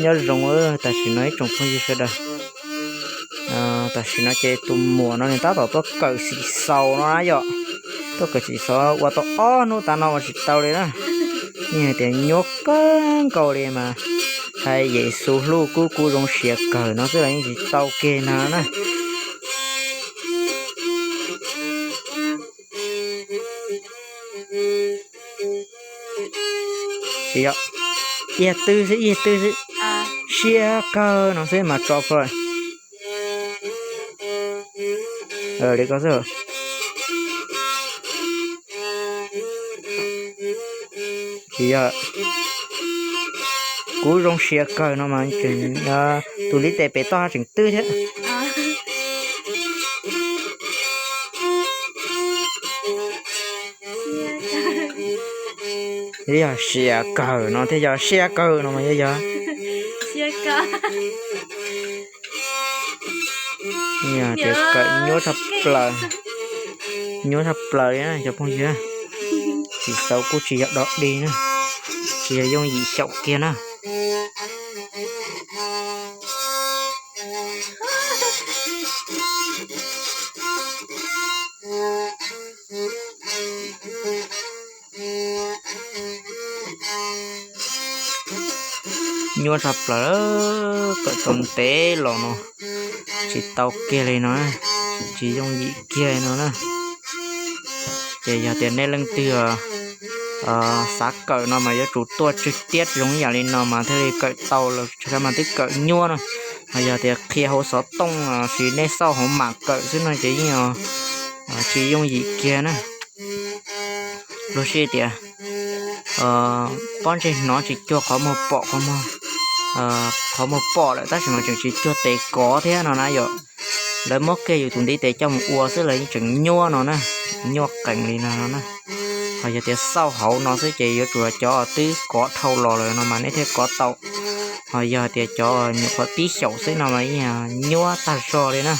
Nyob zoo tam sim no ib tsoom phooj ywg sawv daws. Tam sim no ces tus muam no nws tab tom tuaj kawm xim xaus no na yom. Tuaj kawm xim xaus ua tau ob hnub tav no ua tsis tau li na. Yeej hais tias nyuaj kawg nkaus li mas hais Yes Xus hlub kub kub zoo siav kawg no xwb los yeej tsis tau kiag no na. Tsis yog, ib tw xwb, ib tw xwb, siab kawg no xwb mas tso plhuav li ko xwb. Tsis yog, kub zoo siav kawg no mas tseem, tus ntiv tes pem toj tseem twb thiab. Yog siav kawg no thiab, yog siab kawg no mas yog, yog tias kawm nyuaj tshaj plaws, nyuaj tshaj plaws li na cov phooj ywg. Xim xaus kuj tsis yog dog dig na, tsis yog yooj yim xyaum kiag na. Nyuaj tshaj plaws, kawm tau ntev los no tsis tau kiag li no, tsis yooj yim kiag no na. Ces yog tias nej leej twg xav kawm no mas yuav tsum tuaj tswj tiab zoo ib yam li no mas thiaj li kawm tau, los tsis mas twb kawm nyuaj no. Ho yog tias qhia hauv xov tooj los sis nej xauj hauv mam kawm xwb no ces yeej tsis yooj yim kiag na. Luag sij tias pob ntseg hnov tsis cuag qhov muag pom, qhov muag pom lawm tab sis mas tseem tsis cuag tes kov thiab no na yom. Lawv muab kiag yus tus ntiv tes coj mus ua xwb los yeej tseem nyuaj no na, nyuaj qees li no no na. Ho yog tias xauj hauv no xwb ces yuav tsum cov twb kov dhau los lawm no mas nej thiaj kov tau. Ho yog tias cov nyuam qhuav pib xyaum xwb no mas yeej nyuaj tag zog li na.